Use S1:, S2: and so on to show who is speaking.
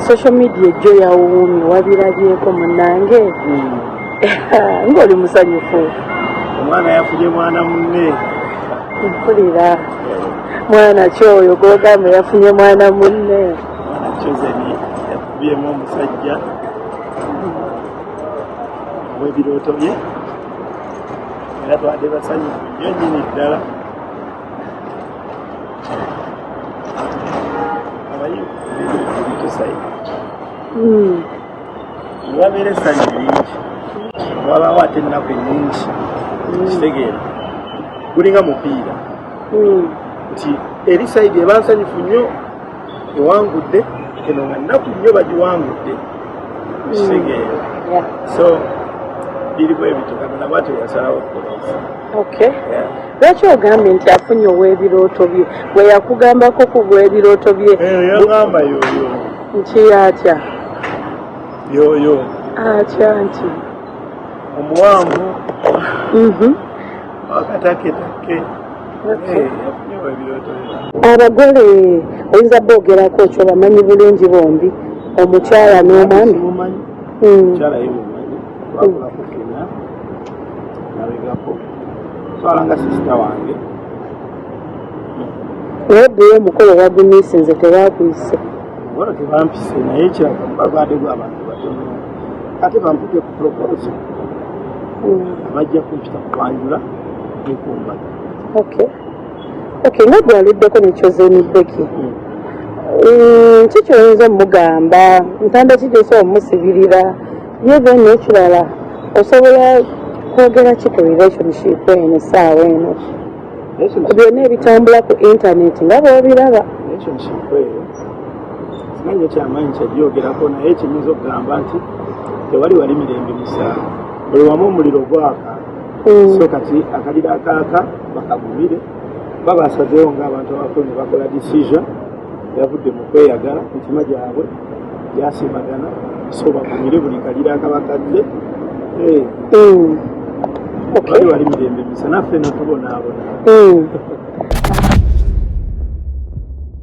S1: Social media ejjo yawuumye, wabirabyeko munnange? Ng'oli musanyufu.
S2: Omwana yafunye mwana munne.
S1: Mpulira mwana ki oyo gwogamba yafunye mwana munne?
S2: Mwana Chosen yakubyemu omusajja ow'ebirooto bye, era twadde basanyufu nnyo nnyini ddala. Abayi bitusayi wabeera essanyu lingi, wabaawo ate ennaku ennyingi. Kitegeera gulinga mupiira nti eri side eba nsanyufu nnyo ewangudde, eno nga nnaku nnyo bagiwangudde. Kitegeera? So biri bwe bityo, Katonda bwatyo yasalawo okukola.
S1: Okay, lwaki ogambye nti afunye ow'ebirooto bye? Bwe yakugambako ku bw'ebirooto bye?
S2: Yagamba yoyo.
S1: Nti atya?
S2: Yoyo.
S1: Atya nti?
S2: Omuwanvu, akataketake. Yafunye ow'ebirooto bye.
S1: Abagole oyinza boogerako kyo? Bamanyi bulungi bombi, omukyala n'omwami?
S2: Simumanyi. Omukyala ye mumanyi, twakolako ffenna nabegako, twala nga sister wange.
S1: Naye bwe omukolo wagumiisinze, tewakuyise?
S2: Omukolo tebampise, naye ekiraka bagwadde gw'abantu batono, ate bampite ku proposal, abajja kumpita kwanjula nekumbaga.
S1: Okay, nga gwaluddeko ne Chosen Becky, ki kyoyinza omugamba? Ntanda ki gyosobola omusibirira ye? Then n'ekirala, osobola kwogera ki ku relationship eno essaawa eno, ku byonna ebitambula ku internet nga bw'obiraba?
S2: Relationship eyo simanyi ekyamaanyi kyagyogerako, naye kiyinza okugamba nti tewali wali mirembe musango, buli wamu omuliro gwaka. So kati akaliro akaaka bakagumire, babasazeewo ng'abantu abakulu ne bakola decision yavudde mu kweyagala, mitima gyabwe gyasimagana, so bagumire buli kaliro akaba kazze. Wali wali mirembe misa, naffe no tubonaabona.